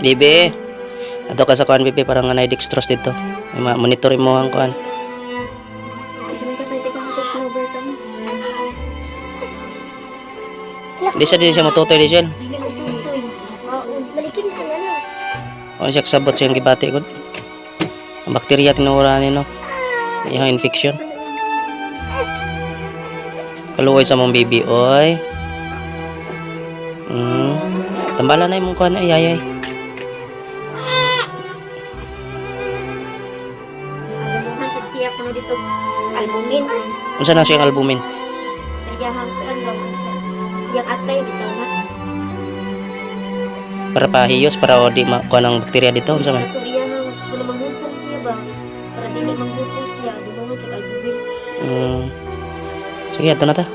Bibi. Ato ka sa kuan, bibi, para nga nay dextrose dito. Ay, monitor mo ang kuan. Di siya motutoy di siya. Balikin ka na lang. O siya kasabot siyang gibati gud. Ang bakterya tinuura ni no. Iyang infection. Kaluoy sa mong bibi oy. Tambala na imong kuan ay ay ay. Albumin sa siya kuno dito. Albumin. Unsa na siyang albumin? Iyahang kuan ba Yang atay dito na. Para pahiyos para o di makuha ng bakterya dito unsa man? Katong iyahang kuno manghupong siya ba? Para dili manghupong siya, di mo mo albumin. Sige, ato na ta.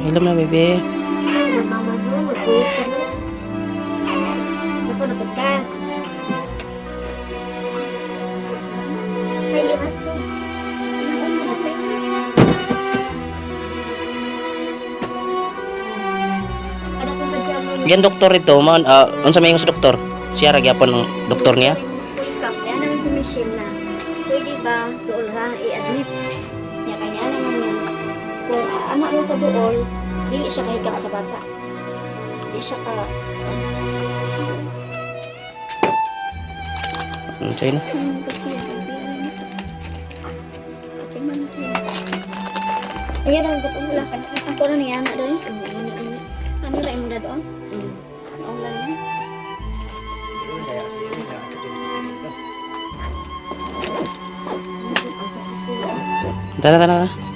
Hilom na, bebe. Mama mo, magbuhok ka na. Ako napagka. Ay, yung ato. Ano kung pagka mo Yan doktor ito, man, unsa may ingon sa doktor? Siya ra gyapon ang doktor niya. Kaya naman si Michelle na, pwede ba dool ha, i-admit? Niya kanya naman yun. Kung anak mo sa dool, dili siya kahigap sa bata. Di siya ka, Sige na. Ayun ang gatong wala ka. Ako na niya na doon. Ano ra imo na doon? Noong lang yan. Tara, tara, tara.